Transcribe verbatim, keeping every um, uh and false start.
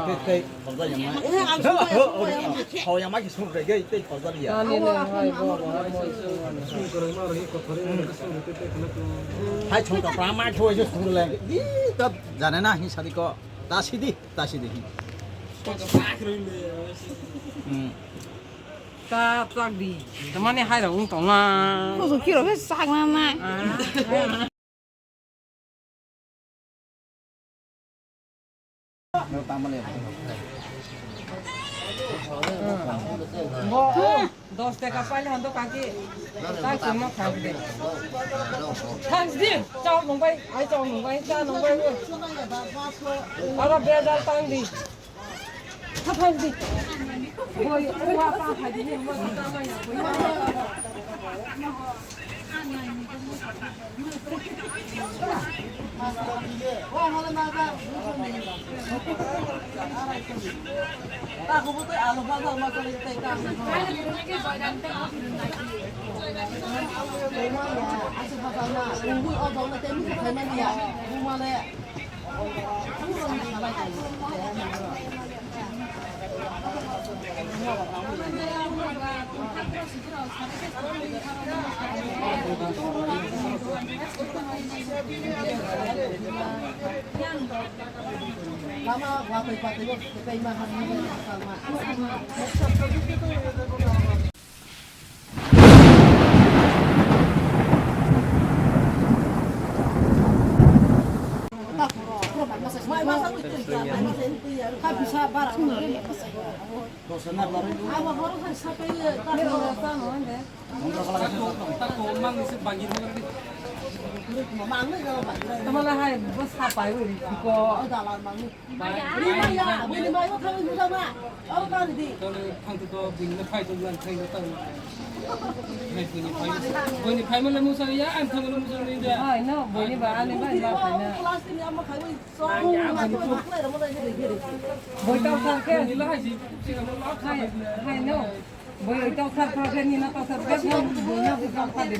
Tei, tei, pojak yang mai. Hau yang mai kisung rege, tei pojak ya. Nani le, hai, bo, bo, hai, bo, bo. Hai, chung ka prama choi je sung le. Di, ta jane na hi sadi ko. Ta sidi, ta sidi hi. Hmm. Ta plak di. Tamani hai rong tong na. Ko so kiro ke sak na na. Ah. Dos taka paile hando kaki. Tai chuma khang de. Thanks di. Chao nungbai, ai chao nungbai, cha nungbai. Aro bejal tang di. Tamala hai, bus sapai uri ko. Tole thang tu to bini le phai to lan thai to tang. Hai bini phai. Bini phai mala musa ya, an thang mala musa ni da. Hai no, bini ba ani ba la phai na. Boi tau thar khe. Bini la hai si, si ka mala hai, hai no. Boi tau thar khe ni na tau thar khe boi na tau thar de.